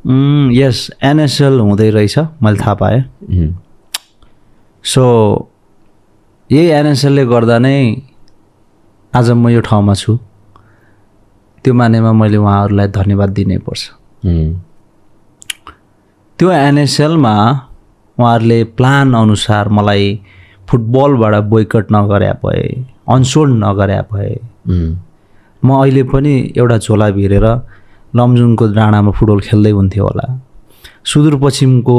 यस NSL हुँदै रहेछ मैले थाहा पाएँ सो यही एनएसएलले गर्दा नै आज म यो ठाउँमा छु त्यो मानेमा मैले उहाँहरूलाई धन्यवाद दिनै पर्छ त्यो एनएसएलमा उहाँहरूले प्लान अनुसार मलाई फुटबलबाट बोयकट नगरे भए अनसोल्ड नगरे भए म अहिले पनि एउटा झोला भिरेर लमजुङको डाँडामा फुटबल खेल्दै हुन्थ्यो होला सुदूरपश्चिमको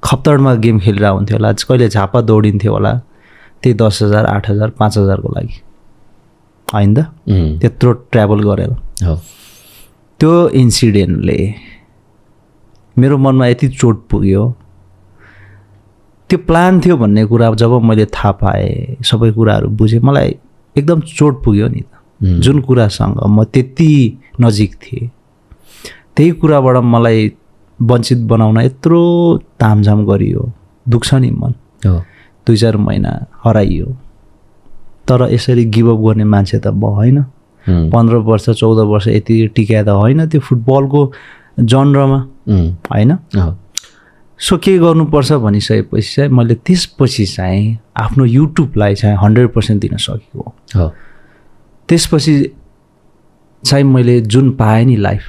खप्तडमा गेम खेलिरहेको हुन्थ्यो होला कहिले झापा दौडिन्थ्यो होला त्यही 10,000 8,000 5,000 को लागि होइन त त्यत्रो ट्राभल गरेर त्यो इन्सिडेन्टले मेरो मनमा यति चोट पुग्यो त्यो प्लान थियो भन्ने कुरा जब मैले थाहा पाएँ सबै कुराहरू बुझेँ मलाई एकदम चोट पुग्यो नि त जुन कुरासँग म त्यति नजिक थिएँ त्यही कुराबाट मलाई वञ्चित बनाउन यत्रो तामझाम गरियो दुख्छ नि मन 2-4 महिना हराइयो तर यसरी गिभअप गर्ने मान्छे त म होइन 15 वर्ष 14 वर्ष यति टिकाए त होइन त्यो फुटबलको जनरमा होइन सो के गर्नुपर्छ भनिसकेपछि चाहिँ मैले त्यसपछि चाहिँ आफ्नो युट्युबलाई चाहिँ 100% दिन सकेको त्यसपछि चाहिँ मैले जुन पाएँ नि लाइफ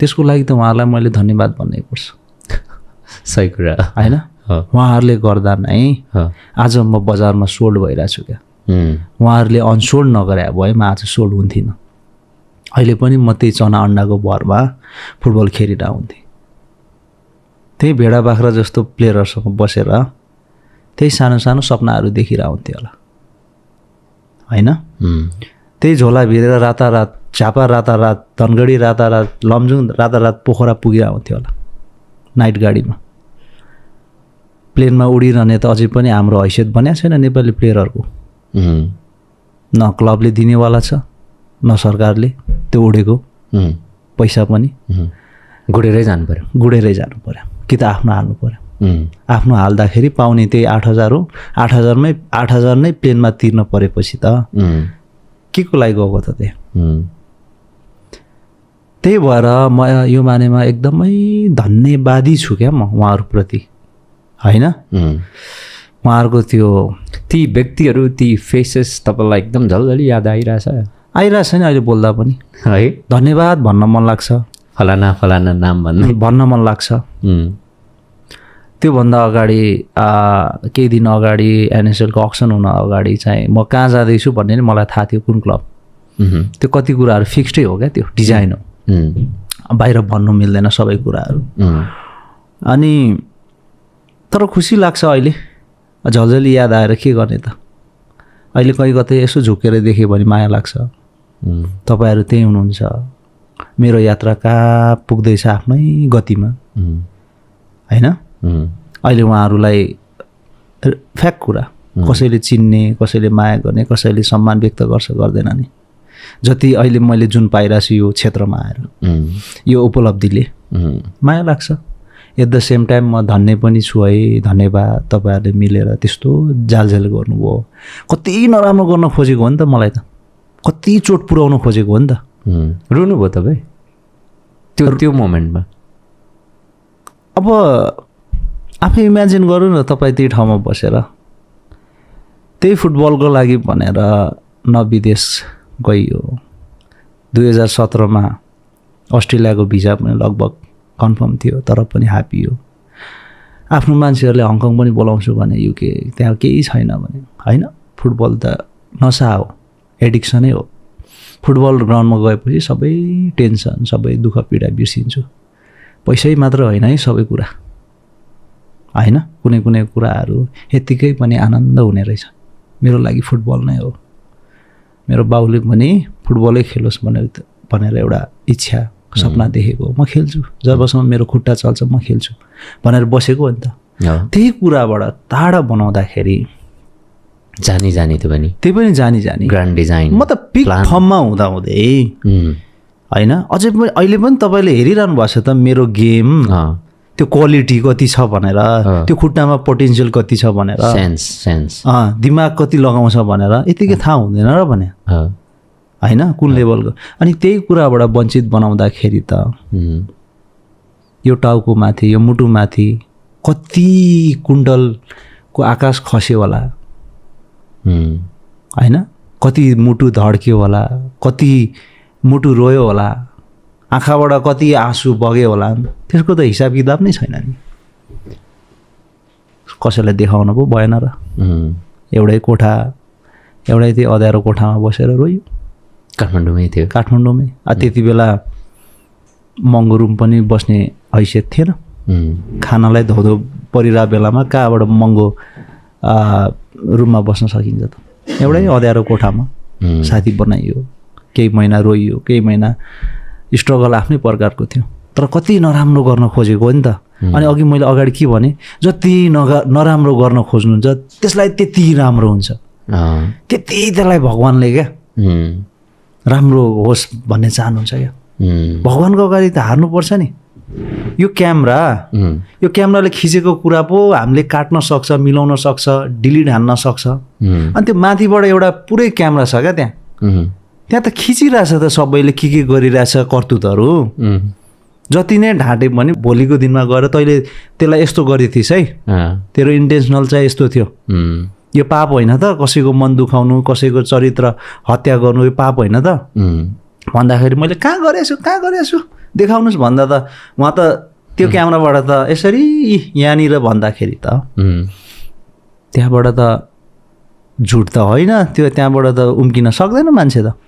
त्यसको लागि त उहाँहरूलाई मैले धन्यवाद भन्नै पर्छ सही कुरा होइन उहाँहरूले गर्दा नै आज म बजारमा सोल्ड भइरहेको छु क्या उहाँहरूले अनसोल्ड नगरे भए म आज सोल्ड हुन्थिनँ अहिले पनि म त्यही चना अन्डाको भरमा फुटबल खेलिरहेको हुन्थेँ त्यही भेडा बाख्रा जस्तो प्लेयरहरूसँग बसेर त्यही सानो सानो सपनाहरू देखिरहेको हुन्थ्यो होला होइन त्यही झोला भिरेर रातारात झापा रातारात धनगढी रातारात लमजुङ रातारात पोखरा पुगिरहेको हुन्थ्यो होला नाइट गाडीमा प्लेनमा उडिरहने त अझै पनि हाम्रो हैसियत बनिएको छैन नेपाली प्लेयरहरूको न क्लबले दिनेवाला छ न सरकारले त्यो उडेको पैसा पनि गुडेरै जानु पर्यो कि त आफ्नो हाल्नु पर्यो आफ्नो हाल्दाखेरि पाउने त्यही 8,000 हो 8,000 नै प्लेनमा तिर्न परेपछि त के को लागि गएको त त्यही भएर म यो मानेमा एकदमै धन्यवादी छु क्या म उहाँहरूप्रति होइन उहाँहरूको त्यो ती व्यक्तिहरू ती फेसेस तपाईँलाई एकदम झलझली याद आइरहेछ नि अहिले बोल्दा पनि है धन्यवाद भन्न मन लाग्छ फलाना नाम भन्न मन लाग्छ त्योभन्दा अगाडि केही दिन अगाडि एनएसएलको अक्सन हुन अगाडि चाहिँ म कहाँ जाँदैछु भन्ने नि मलाई थाहा थियो कुन क्लब त्यो कति कुराहरू फिक्स्डै हो क्या त्यो डिजाइन हो बाहिर भन्नु मिल्दैन सबै कुराहरू अनि तर खुसी लाग्छ अहिले झलझली याद आएर के गर्ने त अहिले कहीँ कतै यसो झुकेर देख्यो भने माया लाग्छ तपाईँहरू त्यही हुनुहुन्छ मेरो यात्रा कहाँ पुग्दैछ आफ्नै गतिमा होइन अहिले उहाँहरूलाई फ्याक्ट कुरा कसैले चिन्ने कसैले माया गर्ने कसैले सम्मान व्यक्त गर्छ गर्दैन नि जति अहिले मैले जुन पाइरहेको छु यो क्षेत्रमा आएर यो उपलब्धिले माया लाग्छ एट द सेम टाइम म धन्य पनि छु है धन्यवाद तपाईँहरूले मिलेर त्यस्तो जालझेल गर्नुभयो कति नराम्रो गर्न खोजेको हो नि त मलाई त कति चोट पुर्याउनु खोजेको हो नि त रुनुभयो तपाईँ त्यो मोमेन्टमा अब आफै इमेजिन गर्नु न तपाईँ त्यही ठाउँमा बसेर त्यही फुटबलको लागि भनेर न विदेश गइयो 2017 अस्ट्रेलियाको भिजा पनि लगभग कन्फर्म थियो तर पनि ह्याप्पी हो आफ्नो मान्छेहरूले हङकङ पनि बोलाउँछु भने युके त्यहाँ केही छैन भने होइन फुटबल त नसा हो एडिक्सनै हो फुटबल ग्राउन्डमा गएपछि सबै टेन्सन सबै दुःख पीडा बिर्सिन्छु पैसै मात्र होइन है सबै कुरा होइन कुनै कुराहरू यत्तिकै पनि आनन्द हुने रहेछ मेरो लागि फुटबल नै हो मेरो बाउले पनि फुटबलै खेलोस् भनेर एउटा इच्छा सपना देखेको म खेल्छु जबसम्म मेरो खुट्टा चल्छ म खेल्छु भनेर बसेको हो नि त त्यही कुराबाट टाढा बनाउँदाखेरि जानी त्यही पनि जानी ग्रान्ड डिजाइन म त पिक फर्ममा हुँदै होइन अझै पनि अहिले पनि तपाईँले हेरिरहनु भएको छ त मेरो गेम त्यो क्वालिटी कति छ भनेर त्यो खुट्टामा पोटेन्सियल कति छ भनेर सेन्स दिमाग कति लगाउँछ भनेर यतिकै थाहा हुँदैन र भने होइन कुन लेभलको अनि त्यही कुराबाट वञ्चित बनाउँदाखेरि त यो टाउको माथि यो मुटु माथि कति कुण्डलको आकाश खस्यो होला होइन, कति मुटु धड्क्यो होला, कति मुटु रोयो होला, आँखाबाट कति आँसु बग्यो होला, त्यसको त हिसाब किताब नै छैन नि। कसैलाई देखाउन पो भएन र। एउटै कोठा, एउटै त्यो अँध्यारो कोठामा बसेर रोयो। काठमाडौँमै थियो। काठमाडौँमै। त्यति बेला महँगो रुम पनि बस्ने हैसियत थिएन। खानालाई धौधो परिरहेको बेलामा कहाँबाट महँगो रुममा बस्न सकिन्छ त। एउटै अँध्यारो कोठामा साथी बनाइयो, केही महिना रोइयो, केही महिना स्ट्रगल आफ्नै प्रकारको थियो। तर कति नराम्रो गर्न खोजेको हो नि त। अनि अघि मैले अगाडि के भने, जति नराम्रो गर्न खोज्नुहुन्छ त्यसलाई त्यति राम्रो हुन्छ, त्यति त्यसलाई भगवान्ले क्या राम्रो होस् भन्ने चाहनुहुन्छ क्या। भगवान्को अगाडि त हार्नुपर्छ नि। यो क्यामेराले खिचेको कुरा पो हामीले काट्न सक्छ, मिलाउन सक्छ, डिलिट हान्न सक्छ। अनि त्यो माथिबाट एउटा पुरै क्यामेरा छ क्या त्यहाँ त खिचिरहेछ त सबैले के गरिरहेछ करतुतहरू। जति नै ढाँटे भने भोलिको दिनमा गएर तैँले त्यसलाई यस्तो गरिथिस् है, तेरो इन्टेन्सनल चाहिँ यस्तो थियो, यो पाप होइन त, कसैको मन दुखाउनु, कसैको चरित्र हत्या गर्नु यो पाप होइन त भन्दाखेरि मैले कहाँ गरेछु देखाउनुहोस् भन्दा त उहाँ त त्यो क्यामेराबाट त यसरी यहाँनिर भन्दाखेरि त त्यहाँबाट त झुट त होइन, त्यो त्यहाँबाट त उम्किन सक्दैन मान्छे त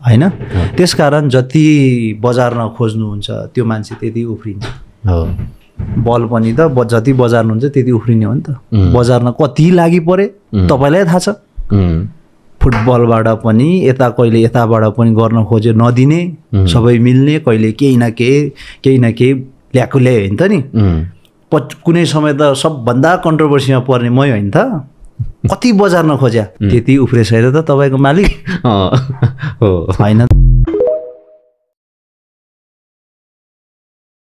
होइन। त्यसकारण जति बजार्न खोज्नुहुन्छ त्यो मान्छे त्यति उफ्रिन्छ। बल पनि त जति बजार्नुहुन्छ त्यति उफ्रिने हो नि त। बजार्न कति लागि परे तपाईँलाई थाहा छ। फुटबलबाट पनि यता कहिले यताबाट पनि गर्न खोज्यो नदिने, सबै मिल्ने, कहिले केही न केही ल्याकुले होइन त नि। कुनै समय त सबभन्दा कन्ट्रोभर्सीमा पर्ने मै होइन त। कति बजार्न खोज्या त्यति उफ्रेछ त तपाईँको मालिक होइन।